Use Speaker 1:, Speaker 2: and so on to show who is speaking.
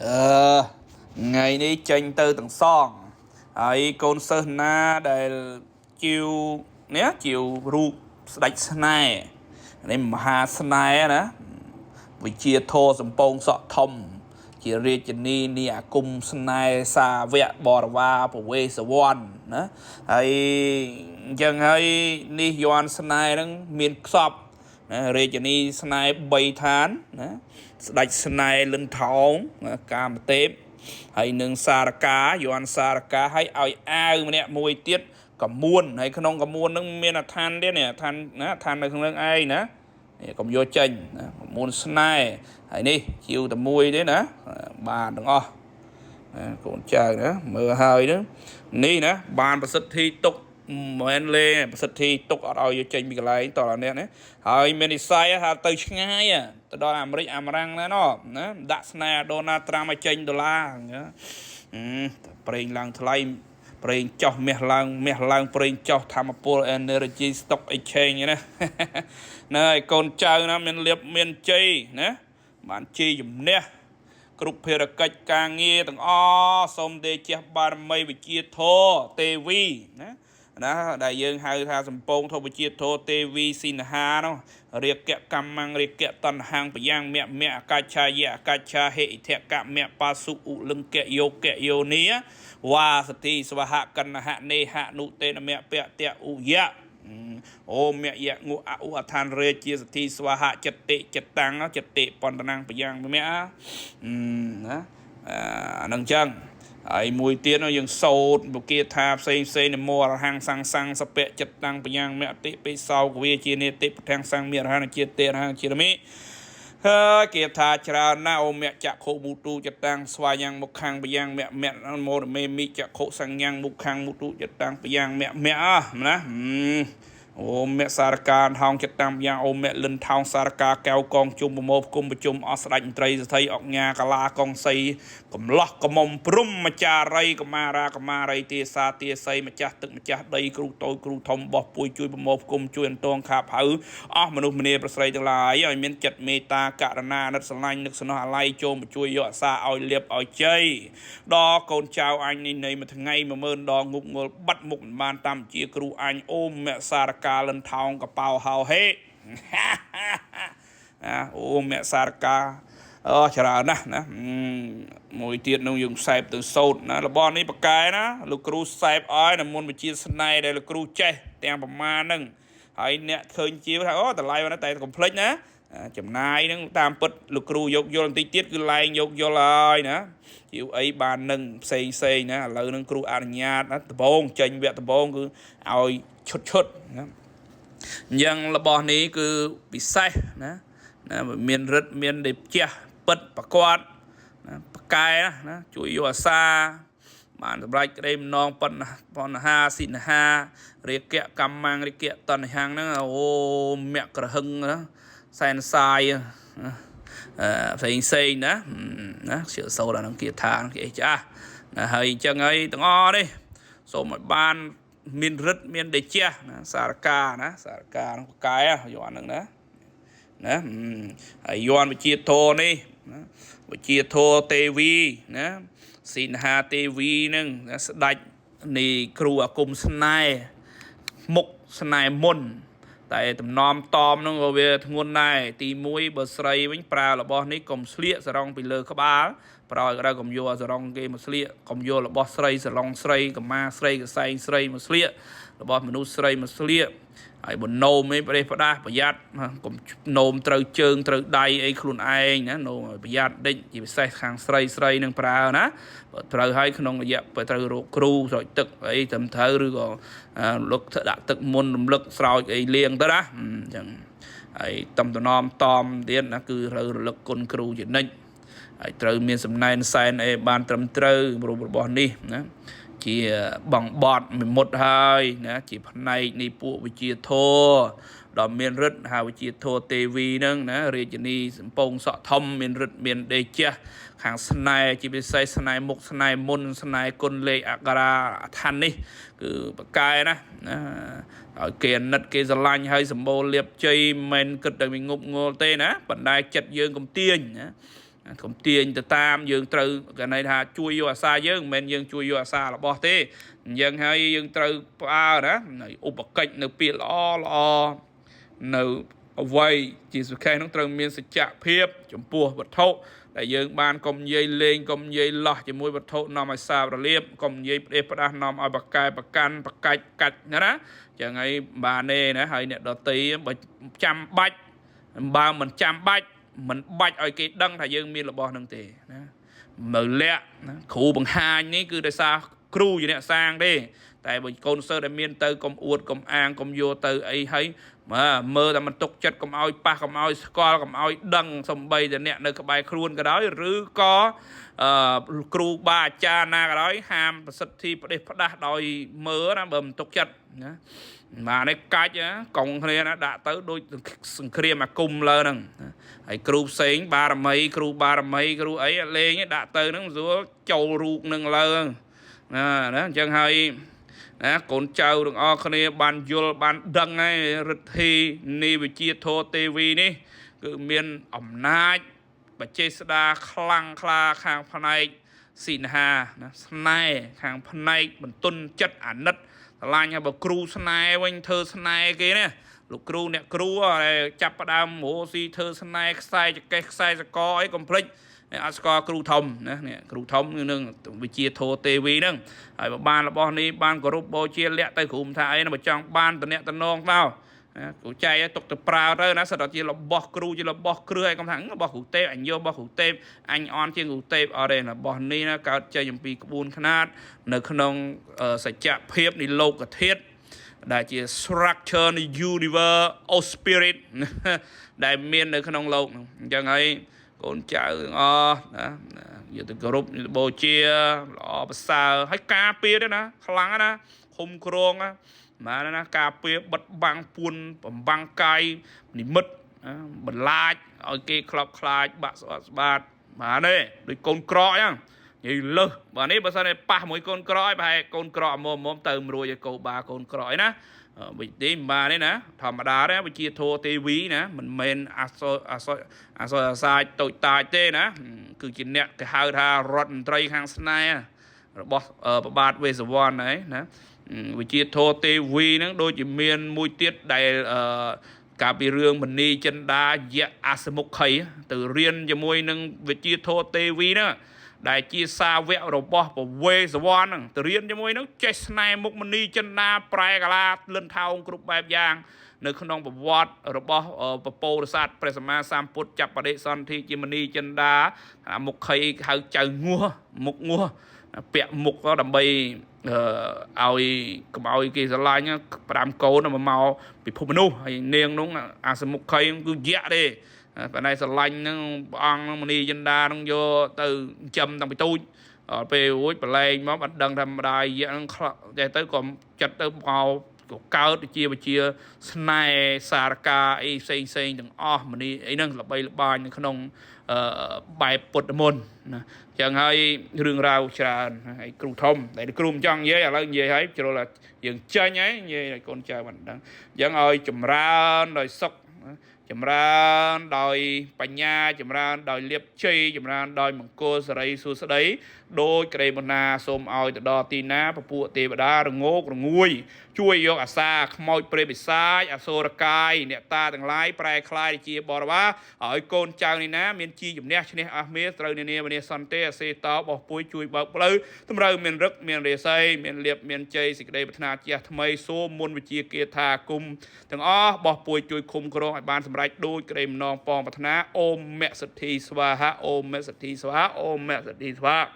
Speaker 1: អឺថ្ងៃនេះចេញទៅទាំងសងហើយកូនសិស្សណាដែលជាវនេះជាវរូបស្ដេចស្នេហ៍នេះមហាស្នេហ៍ណាវិជាធរសំពងសក់ធំ ជារាជនីនីអាគមស្នេហ៍សាវៈបរិវារពវេសវណ្ណណាហើយអញ្ចឹងហើយនេះយន់ស្នេហ៍ហ្នឹងមានខ្សពណារាជនីស្នេហ៍3ឋានណាស្ដេចស្នេហ៍លិនថោងណាកាមទេពហើយនឹងសារកាយន់សារកាហើយឲ្យអាវម្នាក់មួយទៀតកមួនហើយក្នុងកមួននឹងមានអឋានទៀតនេះអឋានណាអឋាននៅក្នុងនឹងឯងណានេះកុំយកចេញណាកមួនស្នេហ៍ហើយនេះជាវតែមួយទេណាបានទាំងអស់ណាកូនចៅណាមើលហើយណានេះណាបានប្រសិទ្ធិទុកមិនមែនលេងប្រសិទ្ធិទុកអត់ឲ្យយកចេញពីកន្លែងតរអ្នកណាហើយមាននិស័យថាទៅឆ្ងាយទៅដល់អាមេរិកអាមេរាំងណាណណាដាក់ស្នេហ៍ដូណាល់ត្រាំឲ្យចេញដុល្លារប្រេងឡើងថ្លៃប្រេងចោះមាសឡើងមាសឡើងប្រេងចោះធម្មពល Energy Stock Exchange ណាណាហើយកូនចៅណាមានលៀបមានជ័យណាបានជ័យជំនះគ្រប់ភារកិច្ចការងារទាំងអស់សូមទេជះបារមីវិជាធរទេវីណាណាដែលយើងហៅថាសំពងធវិជាធរទេវីសិនហានោះរាគៈកម្មងរាគៈតណ្ហាងបយ៉ាងមៈមៈអកច្ឆាយៈអកច្ឆាហេអិធកមៈបាសុឧលង្កយោកយោនីវាសតិស្វហកណ្ហនេហនុតេនមៈពៈតៈឧយៈអូមយៈងុអឧអឋានរេជាសតិស្វហចិត្តតិចិត្តតាំងចិត្តតិបណ្ដនាងបយ៉ាងមៈណាអានឹងចឹងហើយមួយទៀតយើងសូត្របុគាថាផ្សេងផ្សេងនមោអរហង្គសង្សੰសពៈចិត្តតាំងបយ៉ាងមតិបិសោកវាជានេតិពធាំងសង្ឃមិរហនជាទេរហជាមិហើយគេថាច្រើនណាស់អូមចក្ខុមុទូចតាំងស្វាយ៉ាងមុខខាងបយ៉ាងមៈមៈមោមេមិចក្ខុសញ្ញាងមុខខាងមុទូចតាំងបយ៉ាងមៈមៈណាអូមៈសារកាថោងចិត្តតាមយ៉ាងអូមៈលិនថោងសារកាកែវកងជុំប្រមោគុំប្រជុំអស់ស្ដេចមន្ត្រីសទ្ធិអកញាកាឡាកងសីកំឡោះកមុំព្រំមចារីកមារាកមារីទាសាទាសីម្ចាស់ទឹកម្ចាស់ដីគ្រូតូចគ្រូធំបោះពួយជួយប្រមោគុំជួយអន្តងខាផៅអស់មនុស្សម្នាប្រស្រីទាំងឡាយឲ្យមានចិត្តមេត្តាករណាអាណិតស្រឡាញ់នឹកស្នោះអាល័យចូលមកជួយយកអាសាឲ្យលៀបឲ្យជ័យដល់កូនចៅអញនេះនៃមួយថ្ងៃ10000ដងងប់ងល់បាត់មុខមិនបានតាមជាគ្រូអញអូមៈសារកាលិនថោងកប៉ៅហៅហេអូមៈសារកាអូច្រើនណាស់ណាមួយទៀតនឹងយើងសែបទៅសោតណារបស់នេះបកែណាលោកគ្រូសែបឲ្យនៅមុនវិជាស្នេហ៍ដែលលោកគ្រូចេះទាំងប្រមាណហ្នឹងហើយអ្នកឃើញជាថាអូតម្លៃហ្នឹងតែកុំភ្លេចណាចំណាយហ្នឹងតាមពិតលោកគ្រូយកយល់បន្តិចទៀតគឺឡើងយកយល់ហើយណាជាអីបាននឹងផ្សេងផ្សេងណាឥឡូវហ្នឹងគ្រូអនុញ្ញាតណាដបងចេញវគ្គដបងគឺឲ្យឈុតឈុតណាអញ្ចឹងរបស់នេះគឺពិសេសណាណាមានរិទ្ធមានដេជះពិតប្រកបណាបកែណាជួយយកអាសាបានសម្រេចក្តីម្នងបញ្ហាសិនហារាគៈកម្មងរាគៈតណ្ហាងហ្នឹងអូមៈក្រហឹងណាសែនសាយផ្សេងផ្សេងណាណាជឿសូត្រអាហ្នឹងគាថាគេចាស់ណាហើយអញ្ចឹងហើយទាំងអស់នេះសូមឲ្យបានមានរិទ្ធមានដេជះណាសារកាណាសារកាហ្នឹងបកែយកអាហ្នឹងណាណាហើយយន់វិជាធរនេះណាវិជាធរទេវីណាសិនហាទេវីហ្នឹងស្ដេចនៃគ្រូអាគមស្នេហ៍មុខស្នេហ៍មុនតែតំណមតមហ្នឹងក៏វាធ្ងន់ដែរទី1បើស្រីវិញប្រើរបស់នេះកុំស្លៀកសរងពីលើក្បាលប្រោយក៏កុំយកសរងគេមកស្លៀកកុំយករបស់ស្រីសឡុងស្រីកម្មាស្រីកសែងស្រីមកស្លៀករបស់មនុស្សស្រីមកស្លៀកហើយបើនោមឯងប្រេះផ្ដាស់ប្រយ័ត្នកុំនោមត្រូវជើងត្រូវដៃអីខ្លួនឯងណានោមឲ្យប្រយ័ត្នតិចជាពិសេសខាងស្រីស្រីនឹងប្រើណាបើត្រូវហើយក្នុងរយៈបើត្រូវរកគ្រូស្រោចទឹកអីត្រឹមត្រូវឬក៏លុកដាក់ទឹកមុនរំលឹកស្រោចអីលាងទៅណាអញ្ចឹងហើយតំតំតំទៀតណាគឺត្រូវរលឹកគុណគ្រូជានិច្ចហើយត្រូវមានសំណែនសែនអីបានត្រឹមត្រូវរូបរបស់នេះណាជាបងបត់មួយមុតហើយណាជាផ្នែកនៃពួកវិជាធរដ៏មានរិទ្ធហៅវិជាធរទេវីហ្នឹងណារាជនីសំពងសក់ធំមានរិទ្ធមានដេជះខាងស្នេហ៍ជាពិសេសស្នេហ៍មុខស្នេហ៍មុនស្នេហ៍គុណលេខអក្សរាឋាននេះគឺបកែណាណាឲ្យគេអាណិតគេស្រឡាញ់ហើយសម្បូរលៀបជ័យមិនគិតតែវាងប់ងល់ទេណាប៉ុន្តែចិត្តយើងកុំទាញណា កុំទាញទៅតាមយើងត្រូវគេន័យថាជួយយកអាសាយើងមិនមែនយើងជួយយកអាសារបស់ទេអញ្ចឹងហើយយើងត្រូវផ្អើណាឧបកិច្ចនៅពាក្យល្អល្អនៅអ្វីជាសុខេនោះត្រូវមានសច្ចភាពចំពោះវត្ថុដែលយើងបានកុំនិយាយលេងកុំនិយាយលោះជាមួយវត្ថុនាំឲ្យសាបរលាបកុំនិយាយផ្ដេសផ្ដាស់នាំឲ្យបកែប្រកាន់បកាច់កាច់ណាណាចឹងហើយបានទេណាហើយអ្នកដតីបើចាំបាច់បើមិនចាំបាច់មិនបាច់ឲ្យគេដឹងថាយើងមានរបស់នឹងទេណាមើលលាក់ណាគ្រូបង្ហាញនេះគឺដោយសារគ្រូជាអ្នកសាងទេតែបើកូនសិស្សដែលមានទៅកុំអួតកុំអាងកុំយកទៅអីហើយមើលតែមិនទុកចិត្តកុំឲ្យប៉ះកុំឲ្យស្គាល់កុំឲ្យដឹងសំបីតែអ្នកនៅក្បែរខ្លួនក៏ដោយឬក៏គ្រូបាអាចារ្យណាក៏ដោយហាមប្រសិទ្ធិផ្ដេសផ្ដាស់ដោយមើលណាបើមិនទុកចិត្តណាបាទនេះកាច់កងគ្នាណាដាក់ទៅដូចសង្គ្រាមអាគមលើហ្នឹងហើយគ្រូផ្សេងបារមីគ្រូបារមីគ្រូអីលេងដាក់ទៅហ្នឹងស្រួលចូលរូបនឹងលើណាណាអញ្ចឹងហើយណាកូនចៅទាំងអស់គ្នាបានយល់បានដឹងហើយរិទ្ធីនៃវិជាធរទេវីនេះគឺមានអំណាចបច្ចេស្តាខ្លាំងក្លាខាងផ្នែកសិនហាណាស្នេហ៍ខាងផ្នែកបន្ទន់ចិត្តអាណិតស្រឡាញ់ហើយបើគ្រូស្នេហ៍វិញធ្វើស្នេហ៍គេណាលោកគ្រូអ្នកគ្រូចាប់ផ្ដើមរស់ស៊ីធ្វើស្នេហ៍ខ្សែចកេះខ្សែសកអីកុំភ្លេចអត់ស្គាល់គ្រូធំណានេះគ្រូធំនឹងវិជាធរទេវីហ្នឹងហើយបើបានរបស់នេះបានគោរពបូជាលាក់ទៅគ្រូមិនថាអីណាបើចង់បានតំណតំណងទៅគ្រូចែកឲ្យទុកទៅប្រើទៅណាសិតតែជារបស់គ្រូជារបស់គ្រឿឲ្យកុំថារបស់គ្រូទេពអញយករបស់គ្រូទេពអញអន់ជាងគ្រូទេពអត់ទេរបស់នេះណាកើតចេញអំពីក្បួនខ្នាតនៅក្នុងសច្ចភាពនៃលោកធាតុដែលជា structure នៃ universe of spirit ដែលមាននៅក្នុងលោកអញ្ចឹងហើយកូនចៅទាំងអស់ណាយកទៅគោរពបូជាល្អប្រសើរហើយការពារទេណាខ្លាំងណាឃុំក្រងណាបាទណាការពារបិទបាំងពួនបំបាំងកាយនិមិត្តបន្លាចឲ្យគេខ្លោបខ្លាចបាក់ស្បាតស្បាតបាទទេដូចកូនក្រកអញ្ចឹងនិយាយលើសបាទនេះបើសិនតែប៉ះមួយកូនក្រកប្រហែលកូនក្រកមុំមុំទៅមិនរួចឲ្យកោបាកូនក្រកអីណាវិធីមិនបានទេណាធម្មតាទេវិជាធរទេវីណាមិនមែនអសអសអសអាសាចតូចតាចទេណាគឺជាអ្នកគេហៅថារដ្ឋមន្ត្រីខាងស្នេហ៍របស់ប្របាទវេសវណ្ណហើយណាវិជាធរទេវីហ្នឹងដូចជាមានមួយទៀតដែលកាលពីរឿងមនីចិន្តាយៈអសមុខីទៅរៀនជាមួយនឹងវិជាធរទេវីហ្នឹងដែលជាសាវករបស់ពវេសវណ្ណហ្នឹងទៅរៀនជាមួយនឹងចេះស្នេហ៍មុខមនីចិន្តាប្រែកាឡាលិនថោងគ្រប់បែបយ៉ាងនៅក្នុងប្រវត្តិរបស់ពពោធិសត្វព្រះសម្មាសម្ពុទ្ធចាប់បដិសន្ធិជាមនីចិន្តាមុខីហៅចៅងាស់មុខងាស់ពាក់មុខដើម្បីឲ្យកុំឲ្យគេស្រឡាញ់ផ្ដាំកូនមកពិភពមនុស្សហើយនាងនោះអាសមុខីគឺយៈទេប៉ុន្តែស្រឡាញ់ហ្នឹងព្រះអង្គហ្នឹងមនីចិន្តាហ្នឹងយកទៅចិញ្ចឹមតាំងពីទូចដល់ពេលរួចប្រឡែងមកអត់ដឹងថាម្ដាយយៈហ្នឹងចេះទៅក៏ចិត្តទៅមកក៏កើតជាវិជាស្នេហ៍សារកាអីផ្សេងផ្សេងទាំងអស់មនីអីហ្នឹងល្បីល្បាញនៅក្នុងបែបពុទ្ធមន្តណាចឹងហើយរឿងរ៉ាវច្រើនហើយគ្រូធំតែគ្រូមិនចង់និយាយឥឡូវនិយាយហើយជ្រុលយើងចាញ់ហើយនិយាយឲ្យកូនចៅមិនដឹងចឹងឲ្យចម្រើនដោយសុខចម្រើនដោយបញ្ញាចម្រើនដោយលៀបជ័យចម្រើនដោយមង្គលសិរីសួស្តីដោយក្តីបណ្ណាសូមឲ្យទៅដល់ទីណាពពួកទេវតារងោករងួយជួយយកអាសាខ្មោចព្រេបិសាចអសុរកាយអ្នកតាទាំងឡាយប្រែក្លាយជាបរិវារឲ្យកូនចៅនេះណាមានជីជំនះឈ្នះអស់មាត្រូវនានាវនាសន្តិអសេតោបោះពួយជួយបើកផ្លូវតម្រូវមានរឹកមានរាសីមានលៀបមានជ័យសេចក្តីប្រាថ្នាជាថ្មីសូមមុនវិជាគាថាគុំទាំងអស់បោះពួយជួយឃុំក្រងឲ្យបានសម្រេចដូចក្តីម្ដងប៉ងប្រាថ្នាអូមមសិទ្ធិស្វាហាអូមមសិទ្ធិស្វាហាអូមមសិទ្ធិស្វាហា។